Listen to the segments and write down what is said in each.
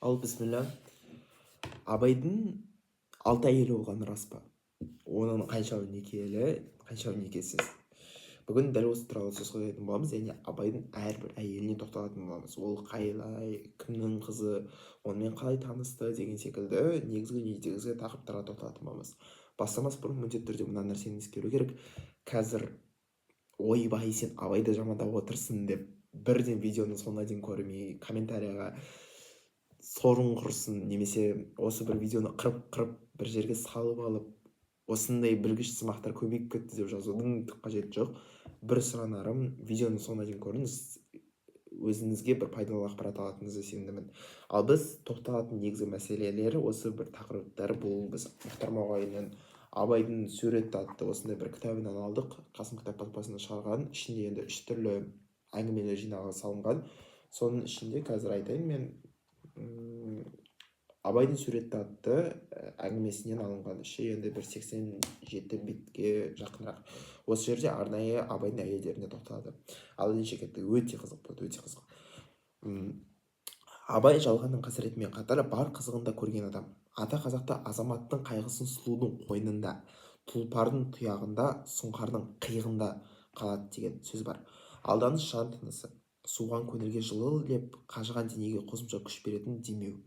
Ал бісміллә. Абайдың алты әйелі болғаны рас па? Оның қаншауы некелі, қаншауы некесіз? Бүгін дәл осы туралы сөз қозғайтын боламыз, яғни Абайдың әрбір әйеліне тоқталатын боламыз. Ол қалай, кімнің қызы, онымен қалай танысты деген секілді негізгі негізгі тақырыптарға тоқталатын боламыз. Бастамас бұрын міндетті түрде мына нәрсені ескеру керек. Қазір «Ойбай, сен Абайды жамандап отырсың» деп бірден видеоның соңына дейін көрмей, комментарияға сорың құрсын немесе осы бір видеоны қырып-қырып бір жерге салып алып, «Осындай білгіш сымақтар көбейіп кетті» деп жазудың түк қажеті жоқ. Бір сұранарым: видеоның соңына дейін көріңіз, өзіңізге бір пайдалы ақпарат алатыныңызға сенімдімін. Ал біз тоқталатын негізгі мәселелер, осы бір тақырыптар, бұл біз Мұхтар Мағауиннің «Абайдың суреті» атты осындай бір кітабынан алдық, Қасым кітап баспасында шығарған. Ішінде енді үш түрлі әңгімелер жинағы салынған. Соның ішінде қазір айтайын мен, «Абайдың суреті» атты әңгімесінен алынған. Іші енді бір 87 бетке жақынырақ. Осы жерде арнайы Абайдың әйелдеріне тоқталады. Ал ендеше кеттік, өте қызық болады, өте қызық. Абай жалғанның қасіретімен қатар бар қызығын да көрген адам. Ата қазақта «Азаматтың қайғысын сұлудың қойнында, тұлпардың тұяғында, сұңқардың қиығында қалады» деген сөз бар. Алданыш — жан тынысы, суыған көңілге жылы леп, қажыған денеге қосымша күш беретін демеу.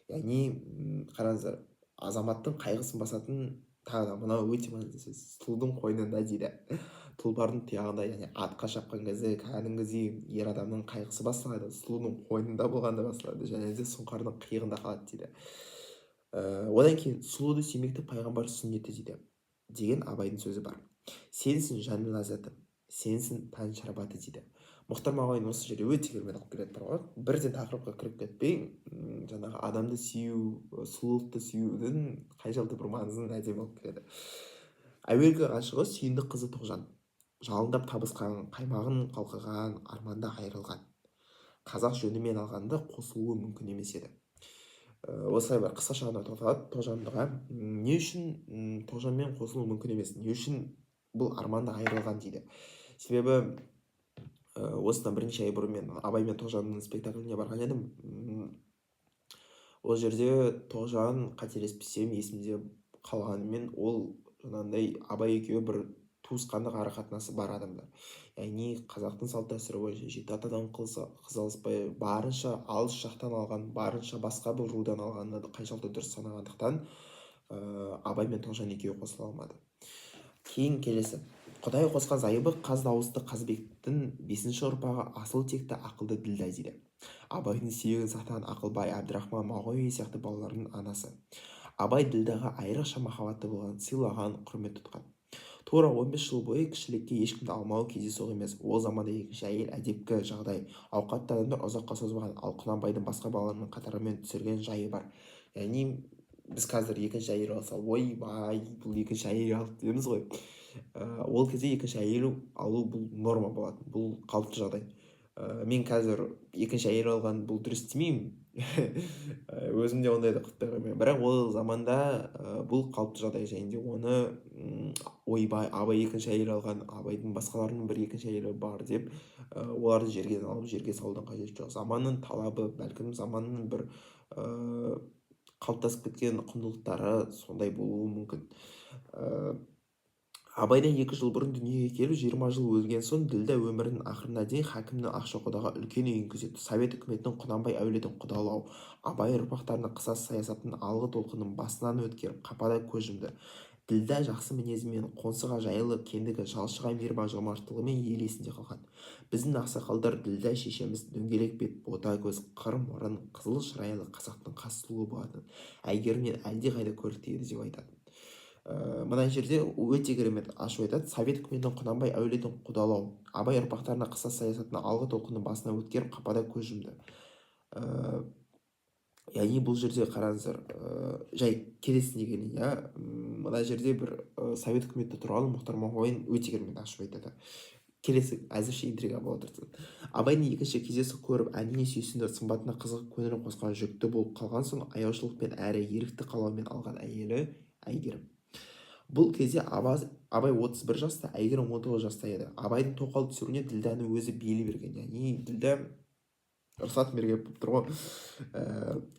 Яғни қараңыздар, азаматтың қайғысын басатын, тағы да мынау өте маңызды сөз, сұлудың қойнында дейді, тұлпардың тұяғында. Яғни атқа шапқан кезде кәдімгідей ер адамның қайғысы басталады, сұлудың қойнында болғанда басталады және де сұңқардың қиығында қалады дейді. Одан кейін «Сұлуды сүймекті пайғамбар сүннеті» дейді деген Абайдың сөзі бар. «Сенсің жан ләззаты, сенсің тән шарбаты» дейді. Мұхтар Мағауин осы жерде өте керемет алып келеді бар ғой, бірден тақырыпқа кіріп кетпей, жаңағы адамды сүю, сұлулықты сүюдің қаншалықты бір маңызын әдемі алып келеді. Әуелгі ғашығы Сүйіндік қызы Тоғжан. Жалындап табысқан, қаймағын қалқыған арманда айырылған. Қазақ жөнімен алғанда қосылуы мүмкін емес еді. Осылай бір қысқаша ғана тоқталады Тоғжандыға. Не үшін Тоғжанмен қосылу мүмкін емес, не үшін бұл арманда айырылған дейді? Себебі осыдан бірнеше ай бұрын мен Абай мен Тоғжанның спектакліне барған едім. Ол жерде Тоғжан, қателеспесем, есімде қалғанымен, ол жаңағындай Абай екеуі бір туысқандық ара қатынасы бар адамдар. Яғни қазақтың салт дәстүрі бойынша жеті атадан қыз алыспай, барынша алыс жақтан алған, барынша басқа бір рудан алғанды қаншалықты дұрыс санағандықтан, Абай мен Тоғжан екеуі қосыла алмады. Кейін келесі құдай қосқан зайыбы қаз дауысты Қазыбектің бесінші ұрпағы, асыл текті, ақылды Ділдә дейді. Абайдың сүйегін сақтаған Ақылбай, Әбдірахман, Мағауия сияқты балалардың анасы. Абай Ділдәға айрықша махаббатты болған, сыйлаған, құрмет тұтқан. Тура 15 жыл бойы кішілікке ешкімді алмауы кездейсоқ емес. Ол заманда екінші әйел әдепкі жағдай. Ауқатты адамдар ұзаққа созбаған. Ал Құнанбайдың басқа балаларының қатарымен түсірген жайы бар. Яғни біз қазір екінші әйел алса, «Ойбай, бұл екінші әйел алды» дейміз ғой. Ол кезде екінші әйел алу бұл норма болатын, бұл қалыпты жағдай. Мен қазір екінші әйел алған бұл дұрыс демеймін, өзім де ондайды құптай қоймаймын, бірақ ол заманда бұл қалыпты жағдай және де оны «Ойбай, Абай екінші әйел алған, Абайдың басқаларының бір екінші әйелі бар» деп, оларды жерге алып, жерге салудың қажеті жоқ. Заманның талабы, бәлкім, заманның бір қалыптасып кеткен құндылықтары сондай болуы мүмкін. Абайдан 2 жыл бұрын дүниеге келіп, 20 жыл өлген соң Ділдә өмірінің ақырына дейін хакімнің Ақшоқыдағы үлкен үйін күзетті. Совет үкіметінің Құнанбай әулетін құдалау, Абай ұрпақтарына қысас саясатының алғы толқынын басынан өткеріп, қапада көз жұмды. Ділдә жақсы мінезімен, қоңсыға жайлы кеңдігі, жалшыға мейірбан жомарттылығымен ел есінде қалған. Біздің ақсақалдар «Ділдә шешеміз дөңгелек бет, бота көз, қыр мұрын, қызыл шырайлы қазақтың қас сұлуы болатын, Әйгерімнен әлдеқайда көрікті еді» деп айтатын. Мына жерде өте керемет ашып айтады: Совет үкіметінің Құнанбай әулетін құдалау, Абай ұрпақтарына қысас саясатының алғы толқынын басынан өткеріп, қапада көз жұмды. Яғни бұл жерде қараңыздар, жай келесіне келейін, иә. Мына жерде бір совет үкіметі туралы Мұхтар Мағауин өте керемет ашып айтады. Келесі әзірше интрига бола тұрсын. Абайдың екінші кездейсоқ көріп, әніне сүйсінді, сымбатына қызығып көңілін қосқан, жүкті болып қалған соң аяушылықпен әрі ерікті қалаумен алған әйелі Әйгерім. Бұл кезде Абай 31 жаста, Әйгерім 19 жаста еді. Абайдың тоқал түсіруіне Ділдәні өзі бейіл берген. Яғни Ділдә Рұқсат берген болып тұр ғой.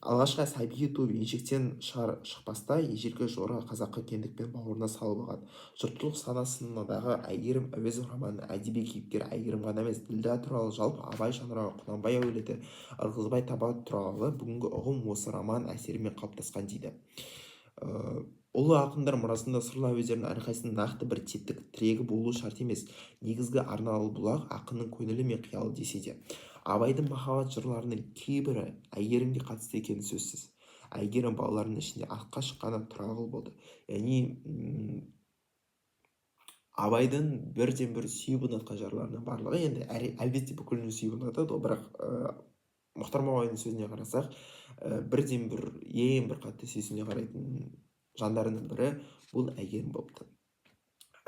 Алғашқы сәби туып, еншектен шығар шықпаста ежелгі жора қазақы кіндікпен бауырына салып алған. Жұртшылық санасындағы Әйгерім Әуезов романының әдеби кейіпкері Әйгерім ғана емес, Ділдә туралы, жалпы Абай шаңырағы, Құнанбай әулеті, Ырғызбай таба туралы бүгінгі ұғым осы роман әсерімен қалыптасқан дейді. Ұлы ақындар мұрасында сырлы әуездердің әрқайсысының нақты бір типтік тірегі болуы шарт емес. Негізгі арналы бұлақ ақынның көңілі мен қиялы десе де, Абайдың махаббат жырларының кейбірі Әйгерімге қатысты екені сөзсіз. Әйгерім балаларының ішінде атқа шыққаны Тұрағұл болды. Яғни Абайдың бірден бір сүйіп ұнатқан жарларының барлығы, енді әлбетте бүкілін сүйіп ұнатады ғой, бірақ Мұхтар Мағауиннің сөзіне қарасақ, бірден бір ең бір қатты сүйсіне қарайтын жандарының бірі бұл Әйгерім болыпты.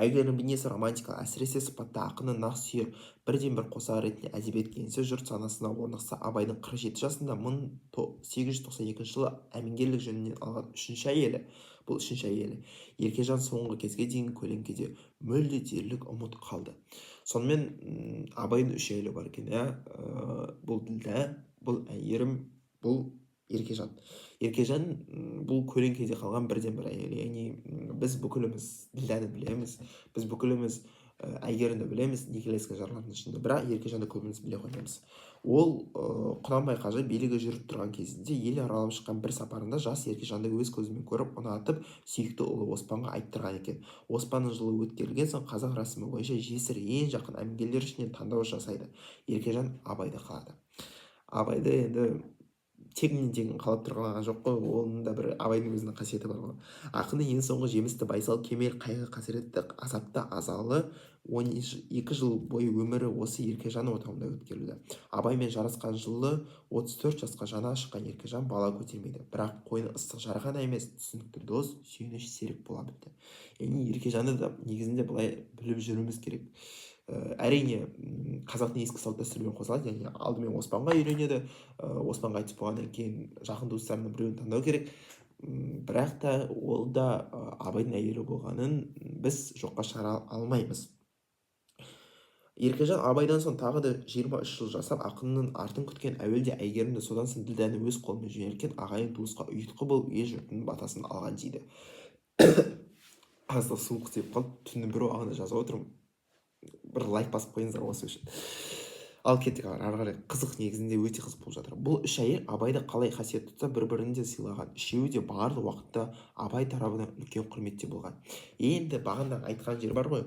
Әйгерім бейнесі романтикалық, әсіресе сыпатты ақынның нақ сүйер бірден бір қосағы ретінде әдебиетке енсе, жұрт санасына орнықса, Абайдың 47 жасында 1892 жылы әмеңгерлік жөнінен алған үшінші әйелі, бұл үшінші әйелі Еркежан соңғы кезге дейін көлеңкеде мүлде дерлік ұмыт қалды. Сонымен, Абайдың үш әйелі бар екен, иә. Бұл Ділдә, бұл Әйгерім, бұл Еркежан. Еркежан бұл көлеңкеде қалған бірден бір әйел. Яғни біз бүкіліміз Ділдәні білеміз, біз бүкіліміз Әйгерімді білеміз некелескен жарлардың ішінде, бірақ Еркежанды көбіміз біле қоймаймыз. Ол Құнанбай қажы билігі жүріп тұрған кезінде ел аралап шыққан бір сапарында жас Еркежанды өз көзімен көріп, ұнатып, сүйікті ұлы Оспанға айттырған екен. Оспанның жылы өткерілген соң, қазақ рәсімі бойынша жесір ең жақын әмеңгерлер ішінен таңдау жасайды. Еркежан Абайда қалады. Абайды енді тегіннен тегін қалап тұрған жоқ қой, оның да бір Абайдың өзінің қасиеті бар ғой. Ақынның ең соңғы жемісті байсал кемел қайғы қасіретті азапты азалы 12 жыл бойы өмірі осы Еркежан отауында өткерілді. Абаймен жарасқан жылы 34 жасқа жаңа шыққан Еркежан бала көтермейді, бірақ қойны ыстық жар ғана емес, түсінікті дос, сүйеніш, серік бола білді. Яғни Еркежанды да негізінде былай біліп жүруіміз керек. Әрине, қазақтың ескі салт дәстүрімен қосылады, яғни алдымен Оспанға үйленеді. Оспан қайтыс болғаннан кейін жақын туыстарының біреуін таңдау керек. Бірақ та ол да Абайдың әйелі болғанын біз жоққа шығара алмаймыз. Еркежан Абайдан соң тағы да 23 жыл жасап, ақынның артын күткен, әуелде Әйгерімді, содан соң Ділдәні өз қолымен жөнелткен, ағайын туысқа ұйытқы болып, ел жұрттың батасын алған дейді. Аздап суық тиіп қалды, түннің бір уағында жазып отырмын. Бір лайк басып қойыңыздар осы үшін. Ал кеттік ары қарай. Қызық, негізінде өте қызық болып жатыр. Бұл үш әйел Абайды қалай қасиет тұтса, бір бірін де сыйлаған. Үшеуі де барлық уақытта Абай тарапынан үлкен құрметте болған. Енді бағана айтқан жер бар ғой,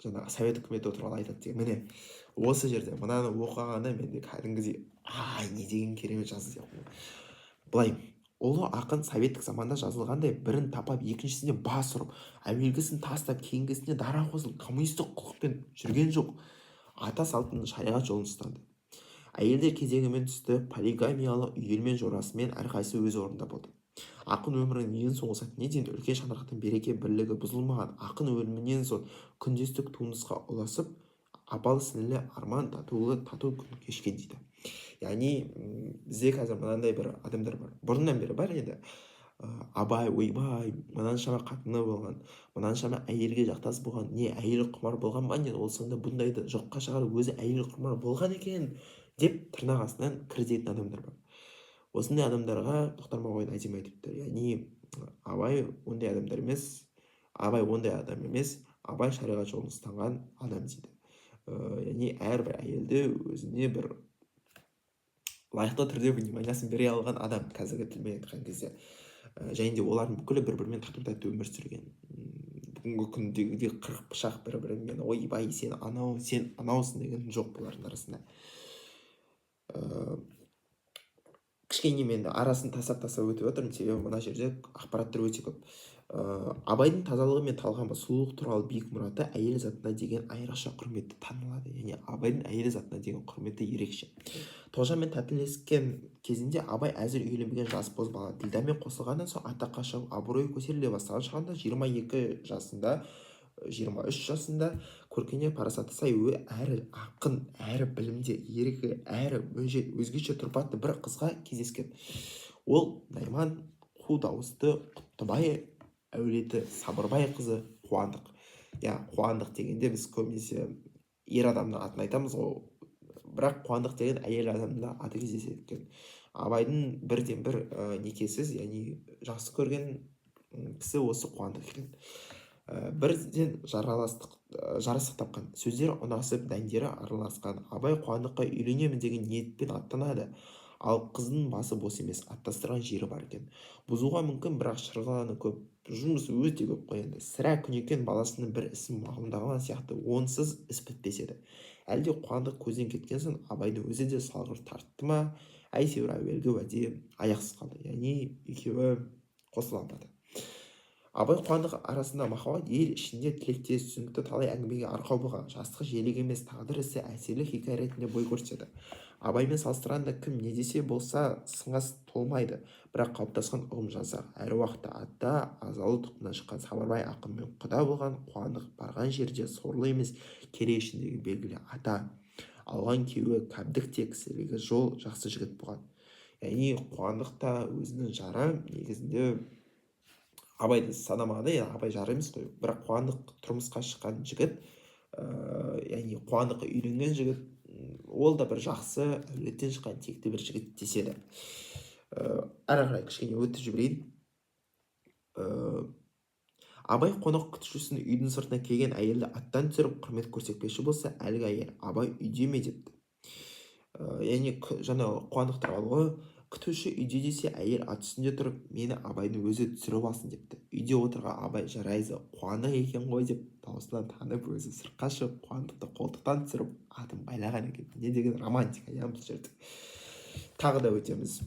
жаңағы совет үкіметі туралы айтады деген. Міне, осы жерде мынаны оқығанда менде кәдімгідей «Ай, не деген керемет жазды» деп. Былай: ұлы ақын советтік заманда жазылғандай, бірін тапап, екіншісіне бас ұрып, әуелгісін тастап, кейінгісіне дара қосылып, коммунистік құлықпен жүрген жоқ, ата салтының шариғат жолын ұстанды. Әйелдер кезегімен түсті, полигамиялық үйелмен жорасымен әрқайсысы өз орнында болды. Ақын өмірінің ең соңғы сәтіне дейін үлкен шаңырақтың береке бірлігі бұзылмаған. Ақын өлімінен соң күндестік туындысқа ұласып, апалы сіңлілі арман татулы тату күн кешкен дейді. Яғни бізде қазір мынандай бір адамдар бар, бұрыннан бері бар енді. Абай, ойбай, мынаншама қатыны болған, мынаншама әйелге жақтас болған, не әйел құмар болған ба, не ол сонда бұндайды жоққа шығарып, өзі әйел құмар болған екен деп тырнақ астынан кіргізетін адамдар бар. Осындай адамдарға Тоқтар Мағауин әдемі айтып тұр. Яғни Абай ондай адамдар емес, Абай ондай адам емес, Абай шариғат жолын ұстанған адам дейді. Яғни әрбір әйелді өзіне бір лайықты түрде вниманиясын бере алған адам, қазіргі тілмен айтқан кезде. Және де олардың бүкілі бір бірімен тату тәтті өмір сүрген. Бүгінгі күндегідей қырық пышақ, бір бірімен «Ойбай, сен анау, сен анаусың» деген жоқ бұлардың арасында. Кішкене мен арасын тастап тастап өтіп жатырмын, себебі мына жерде ақпараттар өте көп. Абайдың тазалығы мен талғамы, сұлулық туралы биік мұраты әйел затына деген айрықша құрметті танылады. Яғни Абайдың әйел затына деген құрметі ерекше. Тоғжанмен тәтілескен кезінде Абай әзір үйленбеген жас бозбала. Ділдәмен қосылғаннан соң атаққа шығып, абыройы көтеріле бастаған шағында, 22 жасында, 23 жасында көркіне парасаты сай, әрі ақын, әрі білімді, еркі, әрі өжет, өзгеше тұрпатты бір қызға кездескен. Ол найман қу дауысты Құттыбай әулеті Сабырбай қызы Қуандық. Иә, Қуандық дегенде біз көбінесе ер адамның атын айтамыз ғой. Бірақ Қуандық деген әйел адамның да аты кездеседі екен. Абайдың бірден бір некесіз, яғни жақсы көрген кісі осы Қуандық екен. Бірден жарастық тапқан, сөздері ұнасып, дәндері араласқан. Абай Қуандыққа үйленемін деген ниетпен аттанады. Ал қыздың басы бос емес, аттастырған жері бар екен. Бұзуға мүмкін, бірақ шырғалаңы көп, жұмысы өте көп қой енді. Сірә, Күнекең баласының бір ісін мағұлдаған сияқты, онсыз іс бітпес еді. Әлде Қуандық көзден кеткен соң Абайдың өзі де салғырт тартты ма, әйтеуір әуелгі уәде аяқсыз қалды, яғни екеуі қосыла алмады. Абай Қуандық арасында махаббат ел ішінде тілектес, түсінікті, талай әңгімеге арқау болған жастық желік емес, тағдыр ісі әсерлі хикая ретінде бой көрсетеді. Абаймен салыстырғанда кім не десе болса, сынға толмайды, бірақ қалыптасқан ұғым жазсақ, әр уақытта ата азалы тұқымнан шыққан Сабырбай ақынмен құда болған Қуандық барған жерде сорлы емес, Керей ішіндегі белгілі ата. Алған күйеуі Кәбдік те кісілігі жол, жақсы жігіт болған. Яғни Қуандық та өзінің жары негізінде Абайды санамады, енді Абай жары емес қой, бірақ Қуандық тұрмысқа шыққан жігіт, яғни Қуандыққа үйленген жігіт, ол да бір жақсы әулеттен шыққан текті бір жігіт деседі. Әрі қарай кішкене өтіп жіберейін. Абай қонақ күтушісін үйдің сыртына келген әйелді аттан түсіріп, құрмет көрсетпекші болса, әлгі әйел: «Абай үйде ме?» – депті. Яғни жаңағы Қуандық туралы ғой. Күтуші үйде десе, әйел ат үстінде тұрып: «Мені Абайдың өзі түсіріп алсын», – депті. Үйде отырған Абай: «Жарайды, Қуандық екен ғой», – деп дауысынан танып, өзі сыртқа шығып, Қуандықты қолтықтан түсіріп, атын байлаған екен. Не деген романтика, иә, бұл жерде! Тағы да өтеміз.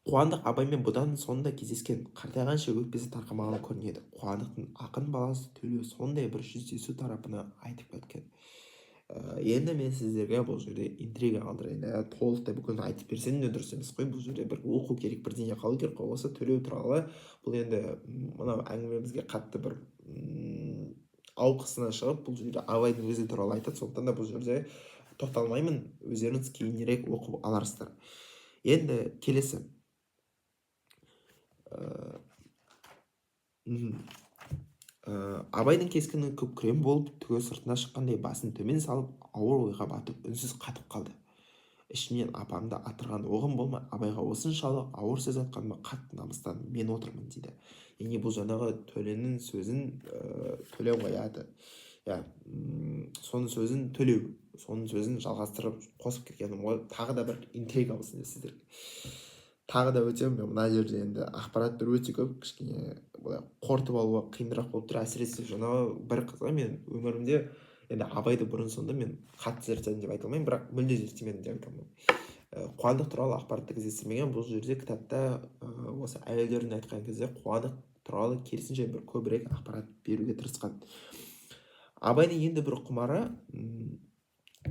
Қуандық Абаймен бұдан соң да кездескен, қартайғанша өкпесі тарқамаған көрінеді. Қуандықтың ақын баласы Төлеу сондай бір жүздесу тарапына айтып кеткен. Енді мен сіздерге бұл жерде интрига қалдырайын, иә, толықтай бүкілін айтып берсем де дұрыс емес қой. Бұл жерде бір оқу керек, бірдеңе қалу керек қой осы Төлеу туралы. Бұл енді мынау әңгімемізге қатты бір ауқысына шығып, бұл жерде Абайдың өзі туралы айтады, сондықтан да бұл жерде тоқталмаймын, өздеріңіз кейінірек оқып аларсыздар. Енді келесі. Абайдың кескіні күп-күрең болып, түгі сыртына шыққандай, басын төмен салып, ауыр ойға батып, үнсіз қатып қалды. Ішімнен апамды атырған оғым болмай, Абайға осыншалық ауыр сөз айтқаныма қатты намыстанып мен отырмын, дейді. Яғни бұл жаңағы Төленің сөзін, Төлеу ғой аты, иә, соның сөзін, Төлеу, соның сөзін жалғастырып қосып кеткенім ғой, тағы да бір интрига болсын деп сіздерге. Тағы да өтемін мен. Мына жерде енді ақпараттар өте көп, кішкене былай қорытып алуға қиынырақ болып тұр. Әсіресе жаңағы бір қызығы, мен өмірімде енді Абайды бұрын соңды мен қатты зерттедім деп айта алмаймын, бірақ мүлде зерттемедім деп айта алмаймын. Қуандық туралы ақпаратты кездестірмеген. Бұл жерде кітапта осы әйелдерін айтқан кезде Қуандық туралы керісінше бір көбірек ақпарат беруге тырысқан. Абайдың енді бір құмары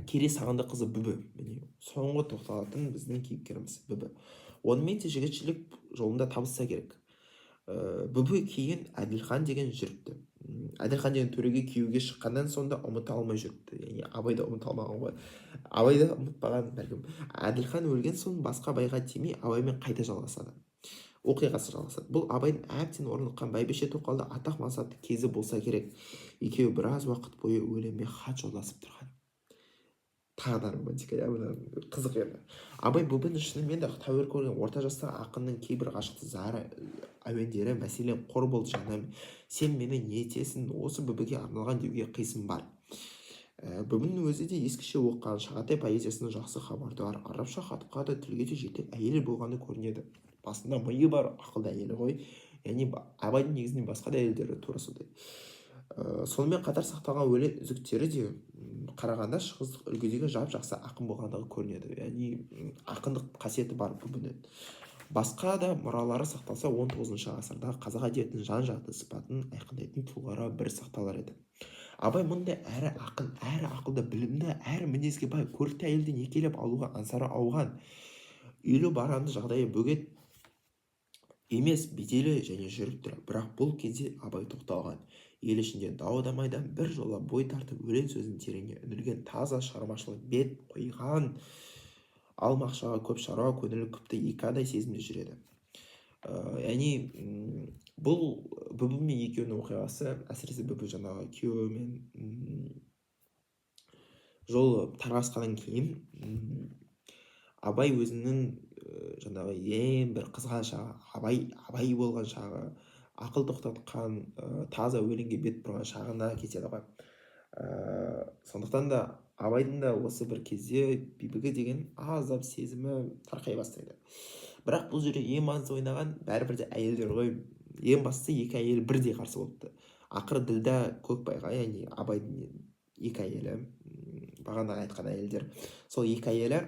Керей Сағындық қызы Бүбі. Міне, соңғы тоқталатын біздің кейіпкеріміз Бүбі. Онымен де жігітшілік жолында табысса керек. Бүбі кейін Әділхан деген жүріпті. Әділхан деген төреге күйеуге шыққаннан соң да ұмыта алмай жүріпті, яғни Абай да ұмыта алмаған ғой, Абай да ұмытпаған бәлкім. Әділхан өлген соң басқа байға тимей, Абаймен қайта жалғасады, оқиғасы жалғасады. Бұл Абайдың әбден орныққан, бәйбіше тоқалды, атақ мансапты кезі болса керек. Екеуі біраз уақыт бойы өлеңмен хат жолдасып тұрған. Тағы да романтика, иә, мына қызық. Енді Абай Бүбіні шынымен де тәуір көрген. Орта жастағы ақынның кейбір ғашықтық зары әуендері, мәселен, «Қор болды жаным, сен мені не етесің», осы Бүбіге арналған деуге қисын бар. Бүбінің өзі де ескіше оқыған, шағатай поэзиясынан жақсы хабардар, арабша хатқа да, тілге де жетік әйел болғаны көрінеді. Басында миы бар, ақылды әйелі ғой. Яғни Абайдың негізінен басқа да әйелдері тура сондай. Сонымен қатар сақталған өлең үзіктері де қарағанда шығыстық үлгідегі жап жақсы ақын болғандығы көрінеді, яғни ақындық қасиеті бар Бүбінің. Басқа да мұралары сақталса, 19 ғасырдағы қазақ әдебиетінің жан жақты сипатын айқындайтын тұлғалар бір сақталар еді. Абай мұндай әрі ақын, әрі ақылды, білімді, әрі мінезге бай, көрікті әйелді некелеп алуға аңсары ауған. Үйлі баранды, жағдайы бөгет емес, беделі және жүріп тұр. Бірақ бұл кезде Абай тоқталған, ел ішінде дау дамайдан бір жола бой тартып, өлең сөзінің тереңіне үңілген, таза шығармашылық бет қойған. Алмақшаға көп шаруа, көңілі күпті, екі адай сезімде жүреді. Яғни бұл Бүбі мен екеуінің оқиғасы, әсіресе Бүбі жаңағы күйеуімен Жолы тарқасқаннан кейін Абай өзінің жаңағы ең бір қызған шағы, Абай болған шағы, ақыл тоқтатқан, таза өлеңге бет бұрған шағына кетеді ғой. Сондықтан да Абайдың да осы бір кезде Бибіге деген аздап сезімі тарқай бастайды. Бірақ бұл жерде ең маңызды ойнаған бәрібір де әйелдер ғой. Ең бастысы, екі әйел бірдей қарсы болыпты. Ақыры Ділдә Көкбайға, яғни Абайдың екі әйелі, бағана айтқан әйелдер, сол екі әйелі,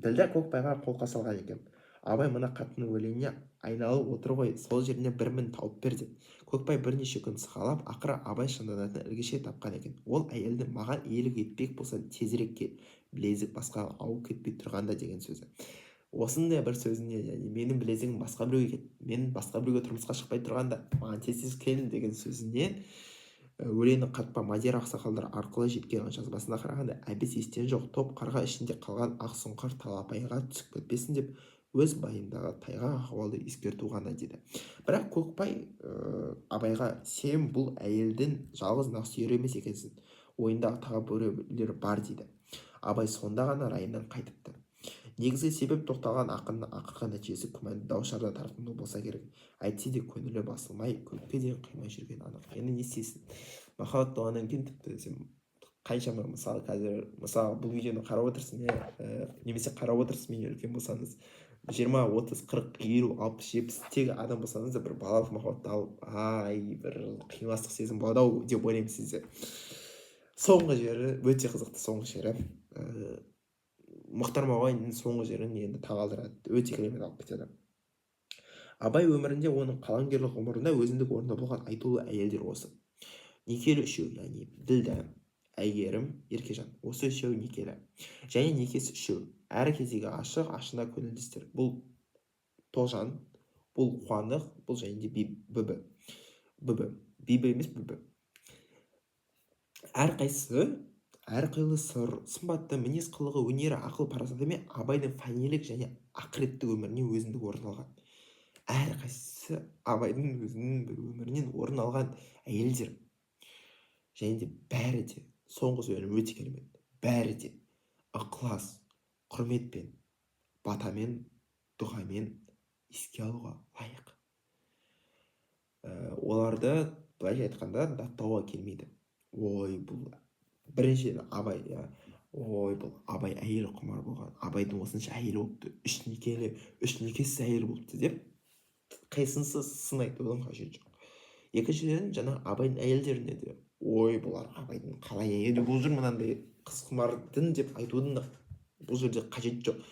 Ділдә Көкбайға қолқа салған екен: «Абай мына қатынның өлеңіне айналып отыр ғой, сол жеріне бір мін тауып бер», – деп. Көкбай бірнеше күн сығалап, ақыры Абай шынданатын ілгіше тапқан екен. Ол әйелдің «Маған иелік етпек болсаң, тезірек кел, білезік басқаға ауып кетпей тұрғанда» деген сөзі. Осындай бір сөзіне, яғни «менің білезігім басқа біреуге кет, мен басқа біреуге тұрмысқа шықпай тұрғанда, маған тез тез кел» деген сөзіне, өлеңнің қатпа Мадияр ақсақалдар арқылы жеткен жазбасына қарағанда, Әбес естен жоқ топ қарға ішінде қалған ақ сұңқар талапайға түсіп кетпесін деп, өз байындағы тайғақ ахуалды ескерту ғана дейді. Бірақ Көкбай Абайға: «Сен бұл әйелдің жалғыз нақсүйері емес екенсің, ойында тағы біреулер бар», – дейді. Абай сонда ғана райынан қайтыпты. Негізгі себеп тоқталған ақынның ақырғы нәтижесі күмәнді дау-шарда тартыну болса керек. Әйтсе де көңілі басылмай, көпке дейін қимай жүрген анық. Енді не істейсің, махаббат болғаннан кейін тіпті сен қаншама, мысалы, қазір, мысалы, бұл видеоны қарап отырсың, иә, немесе қарап отырсыз, менен үлкен болсаңыз, 20, 30, 40, 50, 60, 70-тегі адам болсаңыз да, бір балалық махаббатты алып, ай, бір қимастық сезім болады ау деп ойлаймын сізде. Соңғы жері өте қызықты, соңғы жері, Мұхтар Мағауиннің соңғы жерін енді таңғалдырады, өте керемет алып кетеді. Абай өмірінде, оның қаламгерлік ғұмырында өзіндік орны болған айтулы әйелдер осы некелі үшеу, яғни Ділдә, Әйгерім, Еркежан. Осы үшеуі некелі және некесі үшеу, әр кездегі ашық, ашына көңілдестер. Бұл Тоғжан, бұл Қуандық, бұл және де Бүбі. Бүбі, Бибі емес, Бүбі. Әрқайсысы әрқилы сыр, сымбатты мінез қылығы, өнері, ақыл парасатымен Абайдың фәнилік және ақыреттік өміріне өзіндік орын алған. Әрқайсысы Абайдың өзінің бір өмірінен орын алған әйелдер. Және де бәрі де, соңғы сөйлем өте керемет, бәрі де ықылас құрметпен, батамен, дұғамен еске алуға лайық. Оларды былайша айтқанда даттауға келмейді. Ой, бұл біріншіден Абай, иә, ой, бұл Абай әйел құмар болған, Абайдың осынша әйелі болыпты, үш некелі, үш некесіз әйелі болыпты деп қисынсыз сын айтудың қажеті жоқ. Екіншіден, жаңа Абайдың әйелдеріне де «Ой, бұлар Абайдың қалай әйелі болып жүр мынандай қыз құмардың» деп айтудың да бұл жерде қажеті жоқ.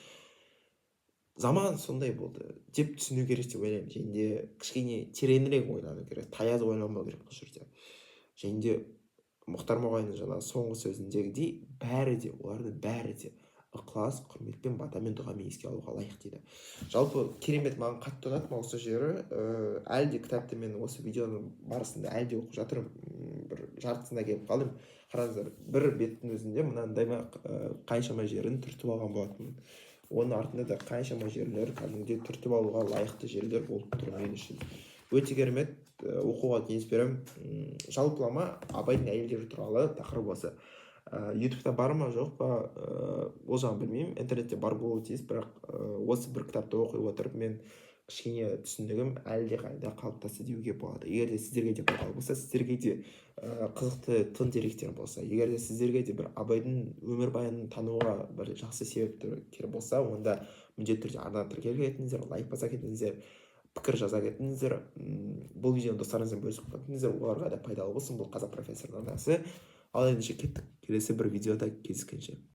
Заман сондай болды деп түсіну керек деп ойлаймын. Және де кішкене тереңірек ойлану керек, таяз ойланбау керек бұл жерде. Және де Мұхтар Мағауиннің жаңағы соңғы сөзіндегідей, бәрі де, олардың бәрі де ықылас құрметпен, батамен, дұғамен еске алуға лайық дейді. Жалпы керемет, маған қатты ұнады осы жері. Әлі де кітапты мен осы видеоның барысында әлі де оқып жатырмын, бір жартысына келіп қалдым. Қараңыздар, бір беттің өзінде мынандай ма, қаншама жерін түртіп алған болатынмын. Оның артында да қаншама жерлер кәдімгідей түртіп алуға лайықты жерлер болып тұр. Мен үшін өте керемет, оқуға кеңес беремін. Жалпылама Абайдың әйелдері туралы тақырып осы. Ютубта бар ма, жоқ па, ол жағын білмеймін, интернетте бар болуы тиіс. Бірақ осы бір кітапты оқи отырып, мен кішкене түсінігім әлдеқайда қалыптасты деуге болады. Егер де сіздерге де пайдалы болса, сіздерге де қызықты тың деректер болса, егер де сіздерге де бір Абайдың өмірбаянын тануға бір жақсы себептер болса, онда міндетті түрде арнаға тіркеліп кетіңіздер, лайк баса кетіңіздер, пікір жаза кетіңіздер, бұл видеоны достарыңызбен бөлісіп кетіңіздер, оларға да пайдалы болсын. Бұл Қазақ профессордың арнасы. Ал ендеше кеттік, келесі бір видеода кездескенше.